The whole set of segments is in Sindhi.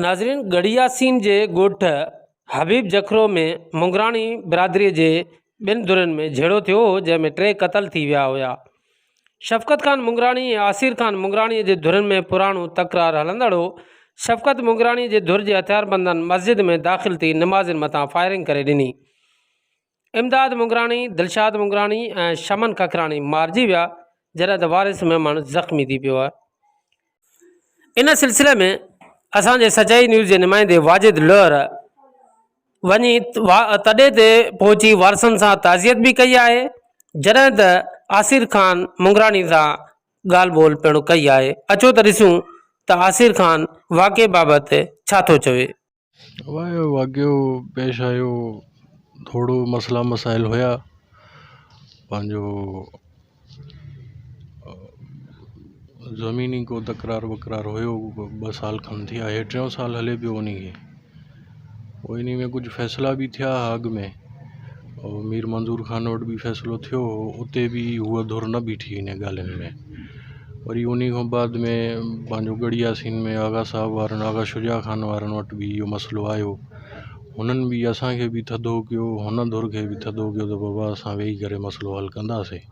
ناظرين ڳڙهياسين جي ڳوٺ حبيب جکرو ۾ مونگراڻي برادري جي ٻن ڌرين ۾ جهيڙو ٿيو هو جنهن ۾ ٽي قتل ٿي ويا هيا. شفقت خان مونگراڻي ۽ آسير خان مونگراڻي جي ڌرين ۾ پراڻو تڪرار هلندڙ هو. شفقت مونگراڻي جي ڌر جي هٿياربندن مسجد ۾ داخل ٿي نمازين مٿان فائرنگ ڪري ڏني. امداد مونگراڻي، دلشاد مونگراڻي ۽ شمن ککراڻي مارجي ويا جڏهن ته وارث ميمڻ زخمي ٿي پيو آهي. ان سلسلي ۾ اسان جي سچائي نيوز جي نمائندي واجد لوهر وڃي تڏي تي پهچي وارثن سان تعزيت به ڪئي آهي جڏهن ته آصير خان مونگراڻي سان ڳالهه ٻولهه پڻ ڪئي آهي اچو ته ڏسون ته آصير خان واقعي بابت ڇا ٿو چوي. اهو واقعو پيش آيو ٿورو مسئلا مسائل هيا پنهنجو زميني ڪو تڪرار وڪرار هيو ٻه سال کن ٿيا هي ٽيون سال هلي پيو انهي کي پوء انهي ۾ ڪجهه فيصلا به ٿيا ها اڳ ۾ مير منظور خان وٽ به فيصلو ٿيو هو اتي به هوء ڌر نه بيٺي انهن ڳالهين ۾ وري انهي کان بعد ۾ پنهنجو ڳڙهي ياسين ۾ آغا صاحب وارن آغا شجاع خان وارن وٽ به اهو مسئلو آيو هنن به اسان کي به ٿڌو ڪيو هن ڌر کي به ٿڌو ڪيو ته بابا اسان ويهي ڪري مسئلو حل ڪنداسين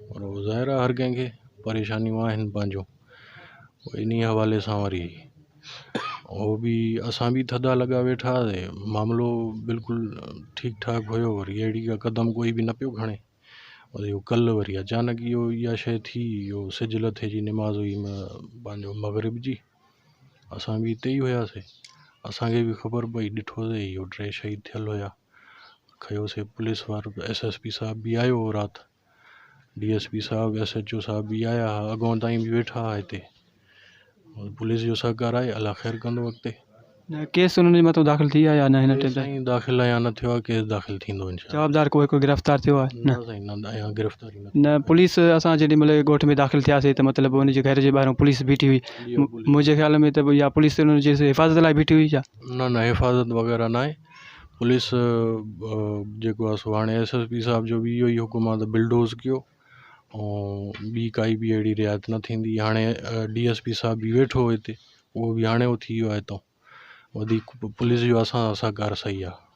پر ظاهر آهي هر ڪنهن کي پريشانيون آهن پنهنجون پوء انهي حوالي سان وري هو به اسان به ٿڌا لڳا ويٺا هئاسين معاملو بلڪل ٺيڪ ٺاڪ هيو وري اهڙي ڪا قدم ڪوئي به نه پيو کڻي وري اهو ڪلهه وري اچانڪ اهو اها شيء ٿي اهو سج لٿي جي نماز هئي پنهنجو مغرب جي اسان به اتي ئي هياسين اسانکي به خبر پئي ڏٺوسين اهو ٽي شهيد ٿيل هيا کنيوسين پوليس وارو ايس ايس پي صاحب به آيو هو رات ڊي ايس پي صاحب ايس ايڇ او صاحب به آيا ها اڳئون تائين به ويٺا ها هتي پوليس جو سهڪار آهي الله خير ڪندو اڳتي. نه ڪيس انهن جي مٿان داخل ٿي آهي يا نه هن ڪيس سائين داخل اڃا نه ٿيو آهي ڪيس داخل ٿيندو انشاء الله. جوابدار ڪو هڪ گرفتار ٿيو آهي نه سائين نه اڃا گرفتاري نه نه پوليس اسان جيڏي مهل ڳوٺ ۾ داخل ٿياسي ته مطلب ان جي گهر جي ٻاهران پوليس بيٺي هئي منهنجي خيال ۾ ته يا پوليس انهن جي حفاظت لاء بيٺي هئي ڇا نه نه حفاظت وغيره ناهي پوليس جيڪو آهي سو هاڻي ايس ايس پي صاحب جو به اهو ئي حڪم آهي ته بلڊوز ڪيو ۽ ٻي ڪائي به اهڙي رعايت نه ٿيندي هاڻي ڊي ايس پي صاحب به ويٺو هو هتي اهو به هاڻي اٿي ويو آهي هتان وڌيڪ پوليس جو اسان سان سهڪار صحيح آهي.